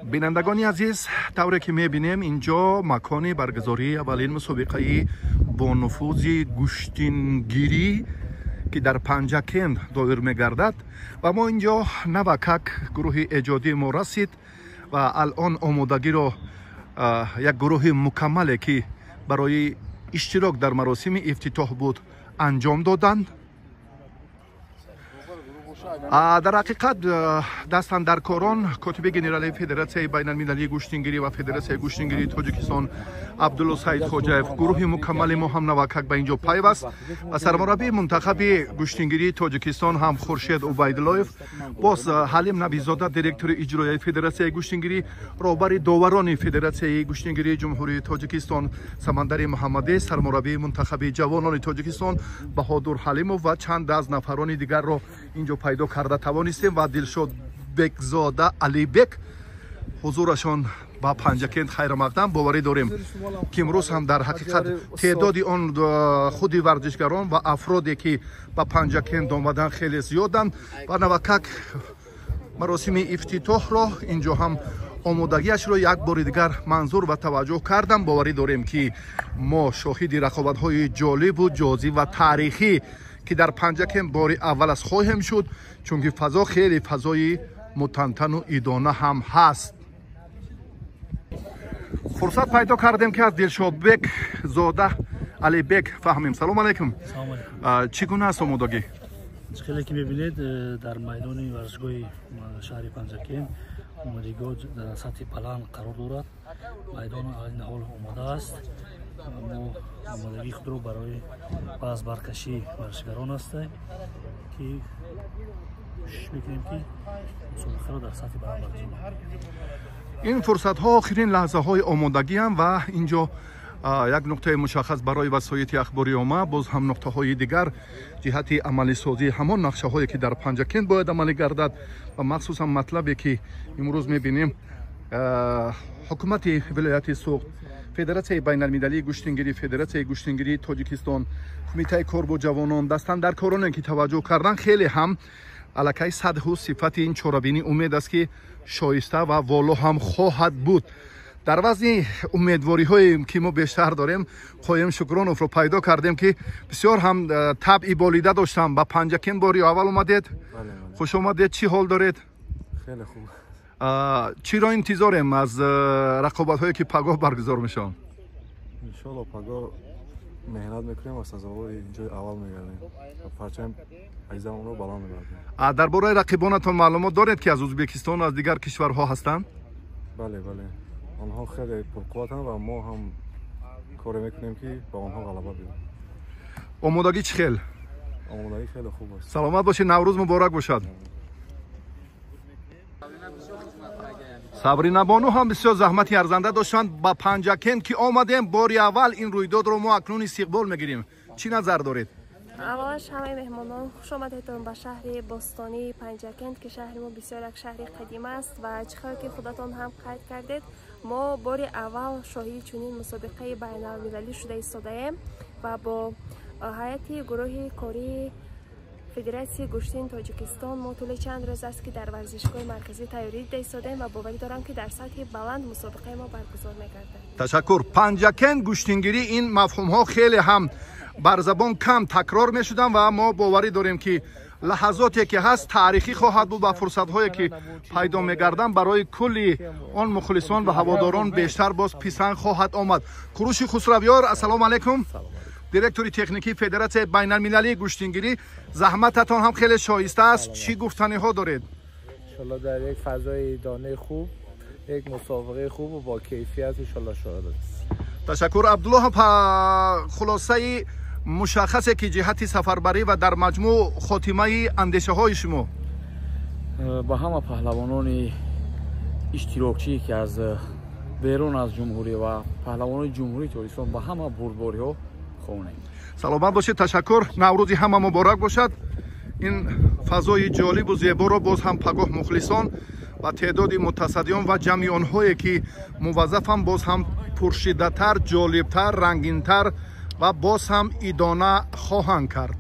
Бинандагони азиз, тавре ки мебинем, инҷо макони баргузории аввалин мусобиқаи бонуфузи гӯштингирӣ, ки дар Панҷакент доир мегардад, ва мо инҷо навакак гурӯҳи эҷодии мо расид ва алон омодагиро як гурӯҳи мукаммале, ки барои иштирок дар маросими ифтитоҳ буд, анҷом доданд. Дар ҳақиқат, дастандаркорон котиби генералии Федератсияи байналмилалии гӯштингирӣ ва Федератсияи гӯштингирии Тоҷикистон Абдулло Саидхоҷаев, гурӯҳи мукаммали мо ҳам навакак ба инҷо пайваст ва сармураббии мунтахаби гӯштингирии Тоҷикистон ҳам Хуршед Убайдуллоев, боз Ҳалим Набизода, директори иҷроияи Федератсияи гӯштингирӣ, роҳбари доварони Федератсияи гӯштингирии Ҷумҳурии Тоҷикистон Самандари Муҳаммадӣ, сармураббии мунтахаби ҷавонони Тоҷикистон Баҳодур Ҳалимов ва чанд аз нафарони дигарро инҷо пайдо карда тавонистем ва Дилшод Бекзода Алибек ҳузурашон ба Панҷакент хайрмақдам. Боварӣ дорем, ки имрӯз ҳам дар ҳақиқат теъдоди он худи варзишгарон ва афроде, ки ба Панҷакент омадан, хеле зиёданд ва навакак маросими ифтитоҳро инҷо ҳам омодагиашро як бори дигар манзур ва таваҷҷӯҳ кардам. Боварӣ дорем, ки мо шоҳиди рақобатҳои ҷолибу ҷозиб ва таърихӣ, ки дар Панҷакент бори аввал аст, хоҳем шуд, чунки фазо хеле фазои мутантану идона ҳам ҳаст. Фурсат пайдо кардем, ки аз Дилшодбек зода Алибек фаҳмем. Салом алайкум, чӣ гуна аст омодагӣ? Хеле ки мебинед, дар майдони варзишгоҳи шаҳри Панҷакент омодагиҳо дар сатҳи баланд қарор дорад. Майдон айни ҳол омода аст. Мо омодагии худро барои вазн-баркашии варзишгарон ҳастем, ки кӯшиш мекунем, ки мусобиқаро дар сатҳи баланд баргузор. Ин фурсатҳо охирин лаҳзаҳои омодагиам ва инҷо як нуқтаи мушаххас барои васоити ахбори омма, боз ҳам нуқтаҳои дигар ҷиҳати амалисозии ҳамон нақшаҳое, ки дар Панҷакент бояд амалӣ гардад. Ва махсусан матлабе, ки имрӯз мебинем, ҳукумати вилояти Суғд, Федератсияи байналмилалии гӯштингирӣ, Федератсияи гӯштингирии Тоҷикистон, Кумитаи кор бо ҷавонон, дастандаркороне, ки таваҷҷӯҳ кардан, хеле ҳам аллакай сатҳу сифати ин чорабинӣ умед аст, ки шоиста ва воло ҳам хоҳад буд. Дар вазни умедвориҳое, ки мо бештар дорем, Қоим Шукроновро пайдо кардем, ки бисёр ҳам табъи болида доштам. Ба Панҷакент бори аввал омадед, хуш омадед. Чӣ ҳол доред? Хеле хуб. Чиро интизорем аз рақобатҳое, ки пагоҳ баргузор мешаванд? Иншоалло, пагоҳ меҳнат мекунем ва сазовори ҷои аввал мегардем, парчами азизамонро баланд мебардем. Дар бораи рақибонатон маълумот доред, ки аз Ӯзбекистон, аз дигар кишварҳо ҳастанд? Бале, онҳо хеле пурқувватанд ва мо ҳам коре мекунем, ки ба онҳо ғалаба биёрем. Омодагӣ чӣ хел? Омодагӣ хеле хуб аст. Саломат бошед, Наврӯз муборак бошад. Сабринабону ҳам бисёр заҳмати арзанда доштанд. Ба Панҷакент ки омадем бори аввал, ин рӯйдодро мо акнун истиқбол мегирем. Чӣ назар доред? Аввалаш, ҳамаи меҳмонон, хуш омадедон ба шаҳри бостонии Панҷакент, ки шаҳри мо бисёр як шаҳри қадима аст. Ва чӣ хел ки худатон ҳам қайд кардед, мо бори аввал шоҳиди чунин мусобиқаи байналмилалӣ шуда истодаем ва бо ҳайати гурӯҳи кории Федератсияи гӯштини Тоҷикистон мо тӯли чанд рӯз аст, ки дар варзишгоҳи марказӣ тайёрӣ дида истодаем ва боварӣ дорам, ки дар сатҳи баланд мусобиқаи мо баргузор мегардад. Ташаккур. Панҷакент, гӯштингирӣ, ин мафҳумҳо хеле ҳам бар забон кам такрор мешуданд ва мо боварӣ дорем, ки лаҳазоте, ки ҳаст, таърихӣ хоҳад буд ва фурсатҳое, ки пайдо мегарданд, барои кулли он мухлисон ва ҳаводорон бештар боз писанд хоҳад омад. Куруши Хусравёр, ассалому алайкум, директори техникии Федератсияи байналмилалии гӯштингирӣ, заҳмататон ҳам хеле шоиста аст. Чӣ гуфтаниҳо доред? انشالله در یک فضای عیدانه خوب، یک مسابقه خوب و با کیفیت انشالله شاهد است. Ташаккур. Абдулло, хулосаи мушаххасе, ки ҷиҳати сафарбарӣ ва дар маҷмӯъ хотимаи андешаҳои шумо. Ба ҳама паҳлавонони иштирокчие, ки аз берун аз ҷумҳурӣ, ва паҳлавонони Ҷумҳурии Тоҷикистон, ба ҳама бурдбориҳо хонем. Саломат бошед, ташаккур. Наврӯзи ҳама муборак бошад. Ин фазои ҷолибу зеборо боз ҳам пагоҳ мухлисон ва теъдоди мутасаддиён ва ҷамъи онҳое, ки муваззафанд, боз ҳам пуршиддаттар, ҷолибтар, рангинтар ва боз ҳам идона хоҳанд кард.